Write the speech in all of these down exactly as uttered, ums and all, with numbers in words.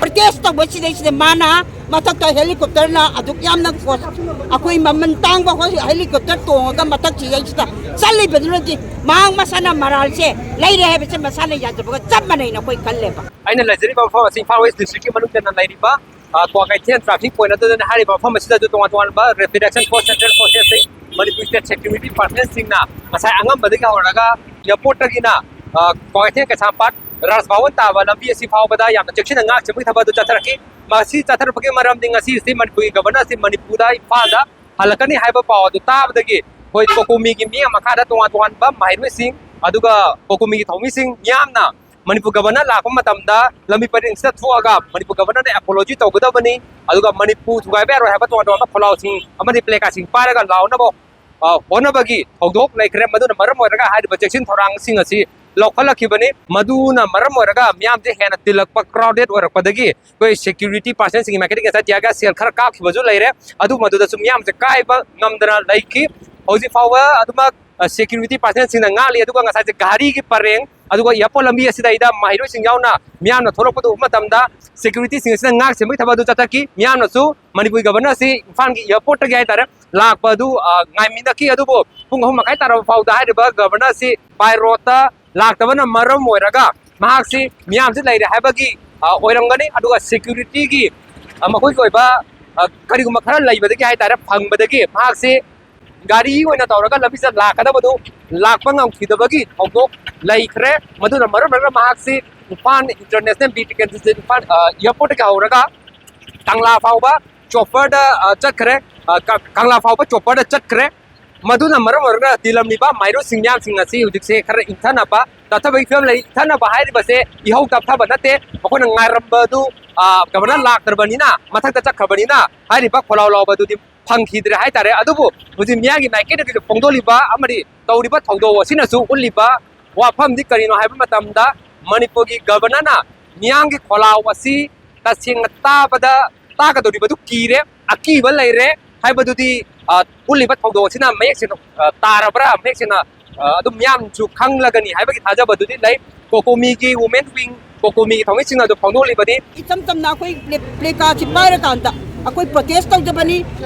Protest ꯇꯧꯕꯁꯤꯗꯩꯁꯤꯗ ꯃꯥꯅ ꯃꯊꯛꯇ ꯍꯦꯂꯤꯀꯣꯞꯇꯔꯅ ꯑꯗꯨꯛ ꯌꯥꯝꯅ ꯀꯣ-, ꯑꯩꯈꯣꯏ ꯃꯃꯜ ꯇꯥꯡꯕ ꯍꯣꯏ ꯍꯦꯂꯤꯀꯣꯞꯇꯔ ꯇꯣꯡꯉꯒ ꯃꯊꯛꯁꯤꯗꯩꯁꯤꯗ ꯆꯠꯂꯤꯕꯗꯨꯅꯗꯤ ꯃꯍꯥꯛ ꯃꯁꯥꯅ ꯃꯔꯥꯜꯁꯦ ꯂꯩꯔꯦ ꯍꯥꯏꯕꯁꯦ ꯃꯁꯥꯅ ꯌꯥꯖꯕꯒ ꯆꯞ ꯃꯥꯟꯅꯩꯅ ꯑꯩꯈꯣꯏ ꯈꯜꯂꯦꯕ꯫ ꯑꯩꯅ ꯂꯩꯖꯔꯤꯕ ꯃꯐꯝ ꯑꯁꯤ ꯏꯝꯐꯥꯜ ꯋꯦꯁ ꯗꯤꯁꯇ꯭ꯔꯤꯛꯀꯤ ꯃꯅꯨꯡꯗ ꯂꯩꯔꯤꯕ, ꯑ, ꯀ꯭ꯋꯥꯀꯩꯊꯦꯜ ꯇ꯭ꯔꯥꯐꯤꯛ ꯄꯣꯏꯟꯠ ꯑꯗꯨꯗꯅꯤ꯫ ꯍꯥꯏꯔꯤꯕ ꯃꯐꯝ ꯑꯁꯤꯗꯁꯨ ꯇꯣꯉꯥꯟ ꯇꯣꯉꯥꯟꯕ ꯔꯦꯄꯤꯗꯦꯁꯟ ꯐꯣꯔꯁ, ꯁꯦꯟꯇ꯭ꯔꯦꯜ ꯐꯣꯔꯁꯦꯁꯁꯤꯡ, ꯃꯅꯤꯄꯨꯔ ꯁ꯭ꯇꯦꯠ ꯁꯦꯀ꯭ꯌꯨꯔꯤꯇꯤ ꯄꯥꯔꯁꯅꯦꯜꯁꯤꯡꯅ ꯉꯁꯥꯏ ꯑꯉꯟꯕꯗꯒꯤ ꯍꯧꯔꯒ ꯑꯦꯌꯥꯔꯄꯣꯔꯠꯇꯒꯤꯅ, ꯑ, ꯀ꯭ꯋꯥꯀꯩꯊꯦꯜ ꯀꯩꯁꯥꯝꯄꯥꯠ ꯔꯥꯖ ꯚꯋꯟ ꯇꯥꯕ ꯂꯝꯕꯤ ꯑꯁꯤ ꯐꯥꯎꯕꯗ ꯌꯥꯝꯅ ꯆꯦꯛꯁꯤꯟꯅ ꯉꯥꯛ ꯁꯦꯟꯕꯒꯤ ꯊꯕꯛ ꯑꯗꯨ ꯆꯠꯊꯔꯛꯈꯤ꯫ ꯃꯁꯤ ꯆꯠꯊꯔꯛꯄꯒꯤ ꯃꯔꯝꯗꯤ ꯉꯁꯤ ꯑꯁꯤ ꯃꯅꯤꯄꯨꯔꯒꯤ ꯒꯕꯔꯅꯔ ꯑꯁꯤ ꯃꯅꯤꯄꯨꯔꯗ, ꯏꯝꯐꯥꯜꯗ ꯍꯜꯂꯛꯀꯅꯤ ꯍꯥꯏꯕ ꯄꯥꯎ ꯑꯗꯨ ꯇꯥꯕꯗꯒꯤ ꯑꯩꯈꯣꯏ ꯀꯣꯀꯣꯃꯤꯒꯤ ꯃꯤꯠꯌꯦꯡ ꯃꯈꯥꯗ ꯇꯣꯉꯥꯟ ꯇꯣꯉꯥꯟꯕ ꯃꯍꯩꯔꯣꯏꯁꯤꯡ ꯑꯗꯨꯒ ꯀꯣꯀꯣꯃꯤꯒꯤ ꯊꯧꯃꯤꯁꯤꯡ ꯃꯤꯌꯥꯝꯅ ꯃꯅꯤꯄꯨꯔ ꯒꯕꯔꯅꯔ ꯂꯥꯛꯄ ꯃꯇꯝꯗ ꯂꯝꯕꯤ ꯄꯔꯦꯡꯁꯤꯗ ꯊꯣꯛꯑꯒ ꯃꯅꯤꯄꯨꯔ ꯒꯕꯔꯅꯔꯗ ꯑꯦꯄꯣꯂꯣꯖꯤ ꯇꯧꯒꯗꯕꯅꯤ, ꯑꯗꯨꯒ ꯃꯅꯤꯄꯨꯔ ꯊꯨꯒꯥꯏꯕ ꯌꯥꯔꯣꯏ ꯍꯥꯏꯕ ꯇꯣꯉꯥꯟ ꯇꯣꯉꯥꯟꯕ ꯈꯣꯜꯂꯥꯎꯁꯤꯡ ꯑꯃꯗꯤ ꯄ꯭ꯂꯦ ꯀꯥꯔꯗꯁꯤꯡ ꯄꯥꯏꯔꯒ ꯂꯥꯎꯅꯕ, ꯑ, ꯍꯣꯠꯅꯕꯒꯤ ꯊꯧꯗꯣꯛ ꯂꯩꯈ꯭ꯔꯦ꯫ ꯃꯗꯨꯅ ꯃꯔꯝ ꯑꯣꯏꯔꯒ ꯍꯥꯏꯔꯤꯕ ꯆꯦꯛꯁꯤꯟ ꯊꯧꯔꯥꯡꯁꯤꯡ ꯑꯁꯤ ꯂꯧꯈꯠꯂꯛꯈꯤꯕꯅꯤ꯫ ꯃꯗꯨꯅ ꯃꯔꯝ ꯑꯣꯏꯔꯒ ꯃꯤꯌꯥꯝꯁꯦ ꯍꯦꯟꯅ ꯇꯤꯜꯂꯛꯄ, ꯀ꯭ꯔꯥꯎꯗꯦꯠ ꯑꯣꯏꯔꯛꯄꯗꯒꯤ ꯑꯩꯈꯣꯏ ꯁꯦꯀ꯭ꯌꯨꯔꯤꯇꯤ ꯄꯥꯔꯁꯟꯁꯤꯡꯒꯤ ꯃꯥꯏꯀꯩꯗꯒꯤ ꯉꯁꯥꯏ ꯇꯤꯌꯥꯔ ꯒ꯭ꯌꯥꯁ ꯁꯦꯜ ꯈꯔ ꯀꯥꯞꯈꯤꯕꯁꯨ ꯂꯩꯔꯦ꯫ ꯑꯗꯨ ꯃꯗꯨꯗꯁꯨ ꯃꯤꯌꯥꯝꯁꯦ ꯀꯥꯏꯕ ꯉꯝꯗꯅ ꯂꯩꯈꯤ꯫ ꯍꯧꯖꯤꯛ ꯐꯥꯎꯕ ꯑꯗꯨꯃꯛ, ꯑ, ꯁꯦꯀ꯭ꯌꯨꯔꯤꯇꯤ ꯄꯥꯔꯁꯟꯁꯤꯡꯅ ꯉꯥꯛꯂꯤ꯫ ꯑꯗꯨꯒ ꯉꯁꯥꯏꯁꯦ ꯘꯥꯔꯤꯒꯤ ꯄꯔꯦꯡ, ꯑꯗꯨꯒ ꯏꯌꯥꯔꯄꯣꯔꯠ ꯂꯝꯕꯤ ꯑꯁꯤꯗꯩꯗ ꯃꯍꯩꯔꯣꯏꯁꯤꯡ ꯌꯥꯎꯅ ꯃꯤꯌꯥꯝꯅ ꯊꯣꯛꯂꯛꯄꯗꯨ ꯎꯕ ꯃꯇꯝꯗ ꯁꯦꯀ꯭ꯌꯨꯔꯤꯇꯤꯁꯤꯡ ꯑꯁꯤꯅ ꯉꯥꯛ ꯁꯦꯟꯕꯒꯤ ꯊꯕꯛ ꯑꯗꯨ ꯆꯠꯊꯈꯤ꯫ ꯃꯤꯌꯥꯝꯅꯁꯨ ꯃꯅꯤꯄꯨꯔꯒꯤ ꯒꯕꯔꯅꯔ ꯑꯁꯤ ꯏꯝꯐꯥꯜꯒꯤ ꯏꯌꯥꯔꯄꯣꯔꯠꯇꯒꯤ ꯍꯥꯏꯇꯥꯔꯦ ꯂꯥꯛꯄ ꯑꯗꯨ, ꯑ, ꯉꯥꯏꯃꯤꯟꯅꯈꯤ꯫ ꯑꯗꯨꯕꯨ ꯄꯨꯡ ꯑꯍꯨꯝ ꯃꯈꯥꯏ ꯇꯥꯔꯕ ꯐꯥꯎꯗ ꯍꯥꯏꯔꯤꯕ ꯒꯕꯔꯅꯔ ꯑꯁꯤ ꯕꯥꯏ ꯔꯣꯗꯇ ꯂꯥꯛꯇꯕꯅ ꯃꯔꯝ ꯑꯣꯏꯔꯒ ꯃꯍꯥꯛꯁꯤ ꯃꯤꯌꯥꯝꯁꯤ ꯂꯩꯔꯦ ꯍꯥꯏꯕꯒꯤ, ꯑ, ꯑꯣꯏꯔꯝꯒꯅꯤ꯫ ꯑꯗꯨꯒ ꯁꯦꯀ꯭ꯌꯨꯔꯤꯇꯤꯒꯤ, ꯑ, ꯃꯈꯣꯏꯒꯤ ꯑꯣꯏꯕ, ꯑ, ꯀꯔꯤꯒꯨꯝꯕ ꯈꯔ ꯂꯩꯕꯗꯒꯤ ꯍꯥꯏꯇꯥꯔꯦ, ꯐꯪꯕꯗꯒꯤ ꯃꯍꯥꯛꯁꯤ ꯒꯥꯔꯤ ꯑꯣꯏꯅ ꯇꯧꯔꯒ ꯂꯝꯕꯤꯁꯤꯗ ꯂꯥꯛꯀꯗꯕꯗꯨ ꯂꯥꯛꯄ ꯉꯝꯈꯤꯗꯕꯒꯤ ꯊꯧꯗꯣꯛ ꯂꯩꯈ꯭ꯔꯦ꯫ ꯃꯗꯨꯅ ꯃꯔꯝ ꯑꯣꯏꯔꯒ ꯃꯍꯥꯛꯁꯤ ꯏꯝꯐꯥꯜ ꯏꯟꯇꯔꯅꯦꯁꯅꯦꯜ ꯕꯤ ꯇꯤ ꯀꯦꯟꯗ꯭ꯔꯁꯦ ꯏꯝꯐꯥꯜ, ꯑ, ꯏꯌꯥꯔꯄꯣꯔꯠꯇꯒꯤ ꯍꯧꯔꯒ ꯀꯪꯂꯥ ꯐꯥꯎꯕ ꯆꯣꯄꯔꯗ, ꯑ, ꯆꯠꯈ꯭ꯔꯦ꯫ ꯑ, ꯀ-, ꯀꯪꯂꯥ ꯐꯥꯎꯕ ꯆꯣꯄꯔꯗ ꯆꯠꯈ꯭ꯔꯦ꯫ ꯃꯗꯨꯅ ꯃꯔꯝ ꯑꯣꯏꯔꯒ ꯇꯤꯜꯂꯝꯂꯤꯕ ꯃꯍꯩꯔꯣꯏꯁꯤꯡ ꯃꯌꯥꯝꯁꯤꯡ ꯑꯁꯤ ꯍꯧꯖꯤꯛꯁꯦ ꯈꯔ ꯏꯪꯊꯅꯕ, ꯇꯞꯊꯕꯒꯤ ꯐꯤꯕꯝ ꯂꯩ꯫ ꯏꯪꯊꯅꯕ ꯍꯥꯏꯔꯤꯕꯁꯦ ꯏꯍꯧ ꯇꯞꯊꯕ ꯅꯠꯇꯦ, ꯃꯈꯣꯏꯅ ꯉꯥꯏꯔꯝꯕꯗꯨ, ꯑ, ꯒꯕꯔꯅꯔ ꯂꯥꯛꯇ꯭ꯔꯕꯅꯤꯅ, ꯃꯊꯛꯇ ꯆꯠꯈ꯭ꯔꯕꯅꯤꯅ ꯍꯥꯏꯔꯤꯕ ꯈꯣꯜꯂꯥꯎ ꯂꯥꯎꯕꯗꯨꯗꯤ ꯐꯪꯈꯤꯗ꯭ꯔꯦ ꯍꯥꯏꯇꯥꯔꯦ꯫ ꯑꯗꯨꯕꯨ ꯍꯧꯖꯤꯛ ꯃꯤꯌꯥꯝꯒꯤ ꯃꯥꯏꯀꯩꯗꯒꯤꯁꯨ ꯐꯣꯡꯗꯣꯛꯂꯤꯕ ꯑꯃꯗꯤ ꯇꯧꯔꯤꯕ ꯊꯧꯗꯣꯛ ꯑꯁꯤꯅꯁꯨ ꯎꯠꯂꯤꯕ ꯋꯥꯐꯝꯗꯤ ꯀꯔꯤꯅꯣ ꯍꯥꯏꯕ ꯃꯇꯝꯗ, ꯃꯅꯤꯄꯨꯔꯒꯤ ꯒꯕꯔꯅꯔꯅ ꯃꯤꯌꯥꯝꯒꯤ ꯈꯣꯜꯂꯥꯎ ꯑꯁꯤ ꯇꯁꯦꯡꯅ ꯇꯥꯕꯗ ꯇꯥꯒꯗꯧꯔꯤꯕꯗꯨ ꯀꯤꯔꯦ, ꯑꯀꯤꯕ ꯂꯩꯔꯦ ꯍꯥꯏꯕꯗꯨꯗꯤ, ꯑ, ꯎꯠꯂꯤꯕ ꯊꯧꯗꯣꯛ ꯑꯁꯤꯅ ꯃꯌꯦꯛ ꯁꯦꯡꯅ, ꯑ, ꯇꯥꯔꯕ꯭ꯔꯥ, ꯃꯌꯦꯛ ꯁꯦꯡꯅ, ꯑ, ꯑꯗꯨꯝ ꯃꯤꯌꯥꯝꯁꯨ ꯈꯪꯂꯒꯅꯤ ꯍꯥꯏꯕꯒꯤ ꯊꯥꯖꯕꯗꯨꯗꯤ ꯂꯩ꯫ ꯀꯣꯀꯣꯃꯤꯒꯤ ꯋꯨꯃꯦꯟ ꯋꯤꯡ, ꯀꯣꯀꯣꯃꯤꯒꯤ ꯊꯧꯃꯤꯁꯤꯡꯅ ꯑꯗꯨꯝ ꯐꯣꯡꯗꯣꯛꯂꯤꯕꯗꯤ, ꯏꯆꯝ ꯆꯝꯅ ꯑꯩꯈꯣꯏ ꯄ꯭ꯂꯦ-, ꯄ꯭ꯂꯦ ꯀꯥꯔꯠꯁꯤ ꯄꯥꯏꯔꯀꯥꯟꯗ ꯑꯩꯈꯣꯏ ꯄ꯭ꯔꯣꯇꯦꯁ ꯇꯧꯖꯕꯅꯤ꯫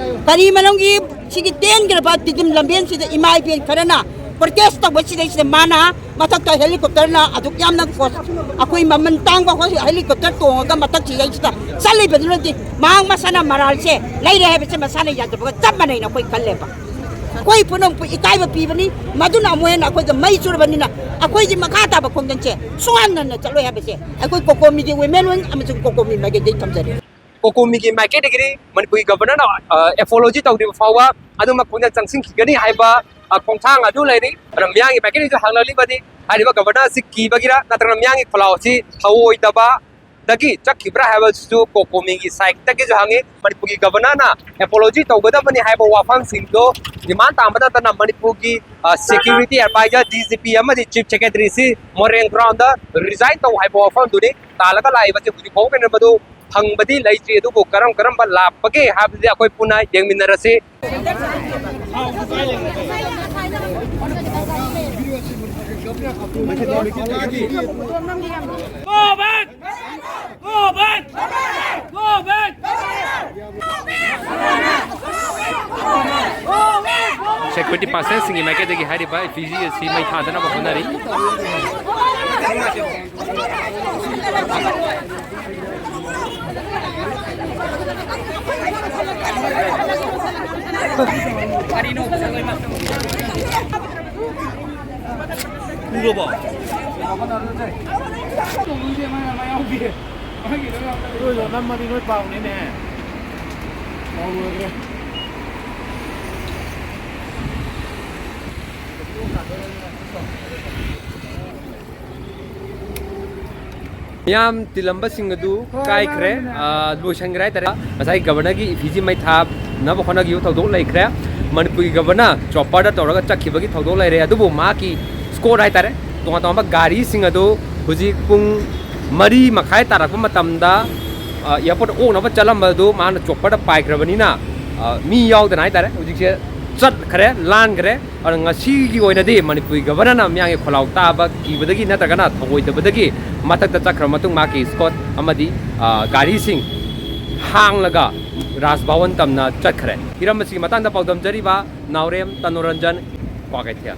ꯀꯔꯤ ꯃꯔꯝꯒꯤ ꯁꯤꯒꯤ ꯇꯦꯟꯈ꯭ꯔꯕ ꯇꯤꯗꯤꯝ ꯂꯝꯕꯦꯟꯁꯤꯗ ꯏꯃꯥ ꯏꯕꯦꯟ ꯈꯔꯅ ꯄ꯭ꯔꯣꯇꯦꯁ ꯇꯧꯕꯁꯤꯗꯩꯁꯤꯗ ꯃꯥꯅ ꯃꯊꯛꯇ ꯍꯦꯂꯤꯀꯣꯞꯇꯔꯅ ꯑꯗꯨꯛ ꯌꯥꯝꯅ ꯀꯣ-, ꯑꯩꯈꯣꯏ ꯃꯃꯜ ꯇꯥꯡꯕ ꯍꯣ-, ꯍꯦꯂꯤꯀꯣꯞꯇꯔ ꯇꯣꯡꯉꯒ ꯃꯊꯛꯁꯤꯗꯩꯁꯤꯗ ꯆꯠꯂꯤꯕꯗꯨꯅꯗꯤ ꯃꯍꯥꯛ ꯃꯁꯥꯅ ꯃꯔꯥꯜꯁꯦ ꯂꯩꯔꯦ ꯍꯥꯏꯕꯁꯦ ꯃꯁꯥꯅ ꯌꯥꯖꯕꯒ ꯆꯞ ꯃꯥꯟꯅꯩꯅ ꯑꯩꯈꯣꯏ ꯈꯜꯂꯦꯕ꯫ ꯑꯩꯈꯣꯏ ꯄꯨꯝꯅꯃꯛꯄꯨ ꯏꯀꯥꯏꯕ ꯄꯤꯕꯅꯤ꯫ ꯃꯗꯨꯅ ꯑꯃꯨꯛ ꯍꯦꯟꯅ ꯑꯩꯈꯣꯏꯗ ꯃꯩ ꯆꯨꯔꯕꯅꯤꯅ ꯑꯩꯈꯣꯏꯒꯤ ꯃꯈꯥ ꯇꯥꯕ ꯈꯣꯡꯖꯪꯁꯦ ꯁꯨꯡꯍꯟ ꯍꯟꯅ ꯆꯠꯂꯣꯏ ꯍꯥꯏꯕꯁꯦ ꯑꯩꯈꯣꯏ ꯀꯣꯀꯣꯃꯤꯒꯤ ꯋꯤꯃꯦꯟ ꯋꯤꯡ ꯑꯃꯁꯨꯡ ꯀꯣꯀꯣꯃꯤ ꯃꯥꯏꯀꯩꯗꯒꯤ ꯊꯝꯖꯔꯤ꯫ ꯀꯣꯀꯣꯃꯤꯒꯤ ꯃꯥꯏꯀꯩꯗꯒꯤꯗꯤ ꯃꯅꯤꯄꯨꯔꯒꯤ ꯒꯕꯔꯅꯔꯅ, ꯑ, ꯑꯦꯄꯣꯂꯣꯖꯤ ꯇꯧꯗ꯭ꯔꯤꯕ ꯐꯥꯎꯕ ꯑꯗꯨꯃꯛ ꯄꯨꯛꯅꯤꯡ ꯆꯪꯁꯤꯟꯈꯤꯒꯅꯤ ꯍꯥꯏꯕ, ꯑ, ꯈꯣꯡꯊꯥꯡ ꯑꯗꯨ ꯂꯩꯔꯤ꯫ ꯑꯗꯨꯅ ꯃꯤꯌꯥꯝꯒꯤ ꯃꯥꯏꯀꯩꯗꯒꯤꯁꯨ ꯍꯪꯂꯛꯂꯤꯕꯗꯤ ꯍꯥꯏꯔꯤꯕ ꯒꯕꯔꯅꯔ ꯑꯁꯤ ꯀꯤꯕꯒꯤꯔ ꯅꯠꯇ꯭ꯔꯒꯅ ꯃꯤꯌꯥꯝꯒꯤ ꯈꯣꯜꯂꯥꯎ ꯑꯁꯤ ꯊꯧꯑꯣꯏꯗꯕꯗꯒꯤ ꯆꯠꯈꯤꯕ꯭ꯔꯥ ꯍꯥꯏꯕꯁꯤꯁꯨ ꯀꯣꯀꯣꯃꯤꯒꯤ ꯁꯥꯏꯠꯇꯒꯤꯁꯨ ꯍꯪꯉꯤ꯫ ꯃꯅꯤꯄꯨꯔꯒꯤ ꯒꯕꯔꯅꯔꯅ ꯑꯦꯄꯣꯂꯣꯖꯤ ꯇꯧꯒꯗꯕꯅꯤ ꯍꯥꯏꯕ ꯋꯥꯐꯝꯁꯤꯡꯗꯣ ꯗꯤꯃꯥꯟ ꯇꯥꯕ ꯅꯠꯇꯅ ꯃꯅꯤꯄꯨꯔꯒꯤ, ꯑ, security adviser, D G P ꯑꯃꯗꯤ ꯆꯤꯐ ꯁꯦꯀ꯭ꯔꯦꯇꯔꯤꯁꯤ ꯃꯣꯔꯦꯜ ꯒ꯭ꯔꯥꯎꯟꯗ ꯔꯤꯖꯥꯏꯟ ꯇꯧ ꯍꯥꯏꯕ ꯋꯥꯐꯝꯗꯨꯅꯤ ꯇꯥꯜꯂꯒ ꯂꯥꯛꯏꯕꯁꯤ꯫ ꯍꯧꯖꯤꯛ ꯐꯥꯎꯕ ꯀꯩꯅꯣ ꯃꯗꯨ ꯐꯪꯕꯗꯤ ꯂꯩꯇ꯭ꯔꯤ, ꯑꯗꯨꯕꯨ ꯀꯔꯝ ꯀꯔꯝꯕ ꯂꯥꯛꯄꯒꯦ ꯍꯥꯏꯕꯗꯨꯗꯤ ꯑꯩꯈꯣꯏ ꯄꯨꯟꯅ ꯌꯦꯡꯃꯤꯟꯅꯔꯁꯤ꯫ Go back! Go back! Go back! Security personnelꯁꯤꯡꯒꯤ ꯃꯥꯏꯀꯩꯗꯒꯤ ꯍꯥꯏꯔꯤꯕ ꯏꯐꯤꯖꯤ ꯑꯁꯤ ꯃꯩ ꯊꯥꯗꯅꯕ ꯍꯣꯠꯅꯔꯤ꯫ ꯎꯔꯕꯣ? ꯅꯣꯏꯗꯣ ꯅꯝꯃꯗꯤ ꯅꯣꯏ ꯄꯥꯎꯅꯤꯅꯦ꯫ ꯄꯥꯎ ꯂꯣꯏꯈ꯭ꯔꯦ꯫ ꯃꯤꯌꯥꯝ ꯇꯤꯜꯂꯝꯕꯁꯤꯡ ꯑꯗꯨ ꯀꯥꯏꯈ꯭ꯔꯦ, ꯑ, ꯂꯣꯏꯁꯤꯟꯈ꯭ꯔꯦ ꯍꯥꯏꯇꯥꯔꯦ꯫ ꯉꯁꯥꯏ ꯒꯕꯔꯅꯔꯒꯤ ꯏꯐꯤꯖꯤ ꯃꯩ ꯊꯥꯅꯕ ꯍꯣꯠꯅꯈꯤꯕ ꯊꯧꯗꯣꯛ ꯂꯩꯈ꯭ꯔꯦ꯫ ꯃꯅꯤꯄꯨꯔꯒꯤ ꯒꯕꯔꯅꯔ ꯆꯣꯄꯔꯗ ꯇꯧꯔꯒ ꯆꯠꯈꯤꯕꯒꯤ ꯊꯧꯗꯣꯛ ꯂꯩꯔꯦ, ꯑꯗꯨꯕꯨ ꯃꯍꯥꯛꯀꯤ ꯁ꯭ꯀꯣꯠ ꯍꯥꯏꯇꯥꯔꯦ, ꯇꯣꯉꯥꯟ ꯇꯣꯉꯥꯟꯕ ꯒꯥꯔꯤꯁꯤꯡ ꯑꯗꯨ ꯍꯧꯖꯤꯛ ꯄꯨꯡ ꯃꯔꯤ ꯃꯈꯥꯏ ꯇꯥꯔꯛꯄ ꯃꯇꯝꯗ, ꯑ, ꯑꯦꯌꯥꯔꯄꯣꯔꯠ ꯑꯣꯛꯅꯕ ꯆꯠꯂꯝꯕꯗꯨ ꯃꯥꯅ ꯆꯣꯞꯄꯔꯗ ꯄꯥꯏꯈ꯭ꯔꯕꯅꯤꯅ, ꯑ, ꯃꯤ ꯌꯥꯎꯗꯅ ꯍꯥꯏꯇꯥꯔꯦ, ꯍꯧꯖꯤꯛꯁꯦ ꯆꯠꯈ꯭ꯔꯦ, ꯂꯥꯟꯈ꯭ꯔꯦ꯫ ꯑꯗꯨꯅ ꯉꯁꯤꯒꯤ ꯑꯣꯏꯅꯗꯤ ꯃꯅꯤꯄꯨꯔꯒꯤ ꯒꯚꯔꯅꯔꯅ ꯃꯤꯌꯥꯝꯒꯤ ꯈꯣꯜꯂꯥꯎ ꯇꯥꯕ ꯀꯤꯕꯗꯒꯤ ꯅꯠꯇ꯭ꯔꯒꯅ ꯊꯧꯑꯣꯏꯗꯕꯗꯒꯤ ꯃꯊꯛꯇ ꯆꯠꯈ꯭ꯔ ꯃꯇꯨꯡ ꯃꯥꯒꯤ ꯏꯁꯀꯣꯠ ꯑꯃꯗꯤ, ꯑ, ꯒꯥꯔꯤꯁꯤꯡ ꯍꯥꯡꯂꯒ ꯔꯥꯖ ꯚꯋꯟ ꯇꯝꯅ ꯆꯠꯈ꯭ꯔꯦ꯫ ꯍꯤꯔꯝ ꯑꯁꯤꯒꯤ ꯃꯇꯥꯡꯗ ꯄꯥꯎꯗꯝꯖꯔꯤꯕ ꯅꯥꯎꯔꯦꯝ ꯇꯅꯣꯔꯟꯖꯟ, ꯀ꯭ꯋꯥꯀꯩꯊꯦꯜ꯫